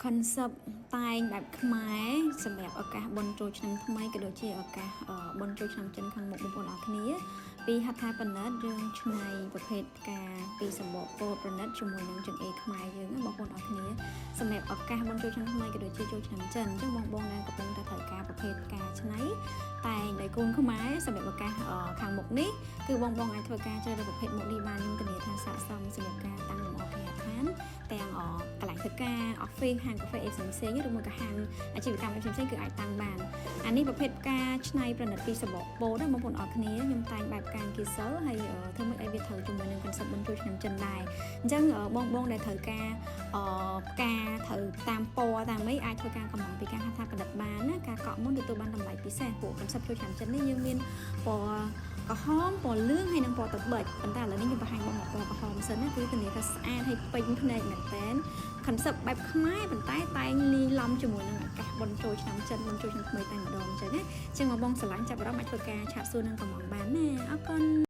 Concept តែងបែបខ្មែរសម្រាប់ឱកាសបុណ្យចូលឆ្នាំថ្មីក៏ដូចជាឱកាសបុណ្យចូលឆ្នាំចិនខាងមុខបងប្អូនអរគ្នាពីហត្ថាបណិតយើងឆ្នៃប្រភេទផ្កាពីសម្បកពោតប្រណិតជាមួយនឹងចង្អេរខ្មែរយើងណាបងប្អូនអរគ្នាសម្រាប់ឱកាសបុណ្យចូលឆ្នាំថ្មីក៏ដូចជាចូលឆ្នាំចិនអញ្ចឹងបងបងដែលកំពុងតែត្រូវការប្រភេទផ្កាឆ្នៃតែងដោយកូនខ្មែរសម្រាប់ឱកាសខាងមុខនេះគឺបងបងអាចធ្វើការជ្រើសរើសប្រភេទមុខនេះបានខ្ញុំធានាថាស័ក្តិសមសម្រាប់ការតាំងលម្អគេហដ្ឋានទាំងកន្លែងធ្វើការ office ហាងកាហ្វេអីផ្សេងៗឬមួយក៏ហាងអាជីវកម្មអីផ្សេងៗគឺអាចតាំងបានអានេះប្រភេទផ្កាឆ្នៃប្រណិតពីសបកពោតណាបងប្អូនអរគ្នាខ្ញុំតែងបែបផ្កាគីសិលហើយធ្វើម៉េចឲ្យវាត្រូវជាមួយនឹង concept បុណ្យចូលឆ្នាំចិនដែរអញ្ចឹងបងបងដែលត្រូវការផ្កាត្រូវតាមពណ៌តាមអីអាចធ្វើការកំងពីការហៅថាផលិតបានណាការកក់មុនទទួលបានតម្លៃពិសេសពួក concept ចូលឆ្នាំចិននេះយើងមានពណ៌ក្រហមពណ៌លឿងហើយនិងពណ៌ទឹកប៊ិចប៉ុន្តែឥឡូវនេះខ្ញុំបង្ហាញបងមកពណ៌ក្រហមសិនណាគឺធានាថាស្អាតហើយពេញភ្នែកមែនតើ concept បែបខ្មែរប៉ុន្តែតែងលាយឡំជាមួយនឹងឱកាសបុណ្យចូលឆ្នាំចិនបុណ្យចូលឆ្នាំថ្មីតែម្ដងអញ្ចឹងណាអញ្ចឹងមកបងស្រឡាញ់ចាប់អារម្មណ៍អាចធ្វើការ chat សួរនឹងកំងបានណាអរគុណ។